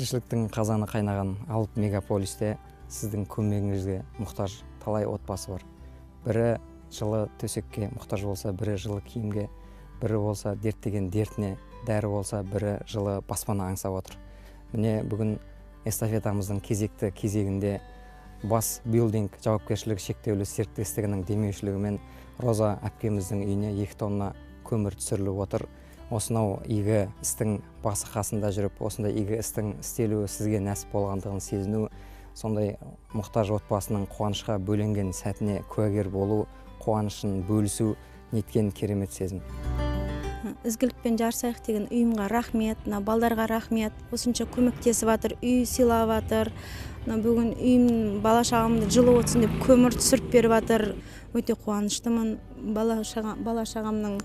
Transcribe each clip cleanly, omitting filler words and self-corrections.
Тіршіліктің қазаны қайнаған алып мегаполисте сіздің көмегіңізге мұқтаж талай отбасы бар. Бірі жылы төсекке мұқтаж болса, бірі жылы киімге, бірі болса дерттеген дертіне дәрі болса, бірі жылы баспана аңсап отыр. Міне, бүгін эстафетамыздың кезекті кезегінде Бас Билдинг жауапкершілігі шектеулі серіктестігінің демеушілігімен Роза әпкеміздің үйіне 2 тонна көмір түсіріліп отыр. Осынау игі істің басы қасында жүріп, осындай игі істің істелуі сізге нәсіп болғандығын сезіну, сондай мұқтаж отбасының қуанышқа бөленген сәтіне куәгер болу, қуанышын бөлісу неткен керемет сезім. «Ізгілікпен жарысайық» деген ұйымға рахмет, мына балдарға рахмет, осынша көмектесіп жатыр, үй сыйлап жатыр. Мына бүгін үйім, бала шағамды жылы болсын деп көмір түсіріп беріп жатыр. Өте қуаныштымын. Бала шағамның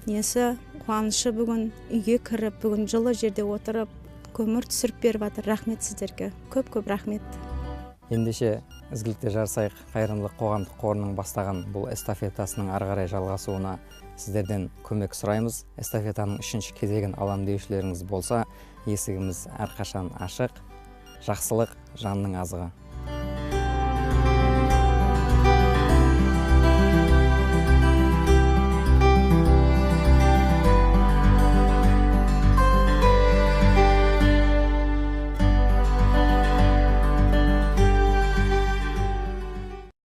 несі, қуанышы бүгін үйге кіріп, бүгін жылы жерде отырып, көмір түсіріп беріп жатыр. Рахмет сіздерге, көп көп рахмет. Ендеше, «Ізгілікте жарысайық» қайырымдылық қоғамдық қорының бастаған бұл эстафетасының ары қарай жалғасуына сіздерден көмек сұраймыз. Эстафетаның үшінші кезегін алам деушілеріңіз болса, есігіміз әрқашан ашық. Жақсылық — жанның азығы.